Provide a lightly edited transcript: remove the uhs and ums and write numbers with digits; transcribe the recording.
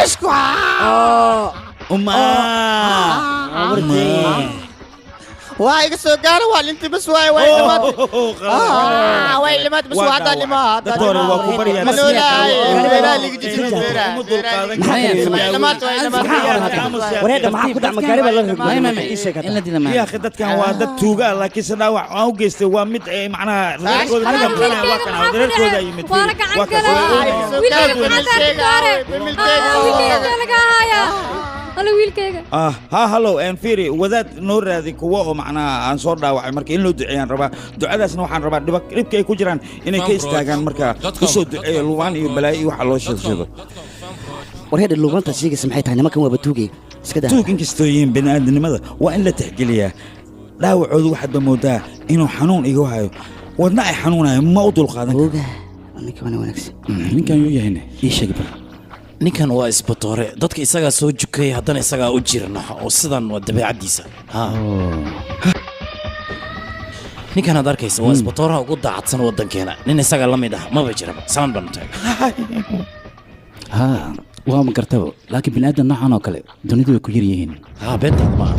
Isku Uma. Waa iga soo gaara, waa linti bas waay, waa dhamaatay. Waa dhamaatay bas, waa hadda dhima hadda. Doctor, waa ku baryaa. Manoolaay beeraha liga jijin beeraha. Dhamaatay, waa dhamaatay. Wareedha, maxaa ku dhac? Magaari baa la rogay. Ii sheeg hadda. In la dila Ya akhi, dadkan waa dad tuuga ah, laakiinse dhaawac aan u geystay waa mid ay macnaha reerkooda ka damqanaya. Waa kana reerkooda yimid. Waa la gacan Waa kaas. galay. Wiilkayga maxaa tahay, doctor? Wiilkayga laga hayaa. Alla, wiilkayga. Ah, ha, hallow, en fiiri, wadaad noo raadi kuwa oo macnaha aan soo dhaawacay. Marka in loo duceeyaan rabaa. Ducadaasna waxaan rabaa dhibka ay ku jiraan inay ka istaagaan. Marka usoo duceeyo luwaan iyo balaayo iyo waxa loo shidshido. Wareedha, luubantaad sheegaysa maxay tahay? Nimankan waaba tuugay, iska daa. Tuug inkastoo yihiin, bini'aadanimada waa in la tixgeliyaa. Dhaawacoodu waxaad ba moodaa inuu xanuun igu hayo, wadna ay xanuunayo, ma u dulqaadan karo. Oga ninka wana wanaagsan. Ninkan yuu yahayne? Ii sheeg bal. Ninkan waa isbatoore. Dadka isagaa soo jukaya, haddana isagaa u jira naxo oo sidan waa dabeecaddiisa. Ha, ninkan aad arkaysa waa isbatooraha ugu daacadsan waddankeena. Nin isaga la mid ah maba jiraba. Salaan baan u taagay. Haa, waa ma gartaba, laakiin bini'aadan noocan oo kale dunidu way ku yar yihiin. Haa, beentaada maaha.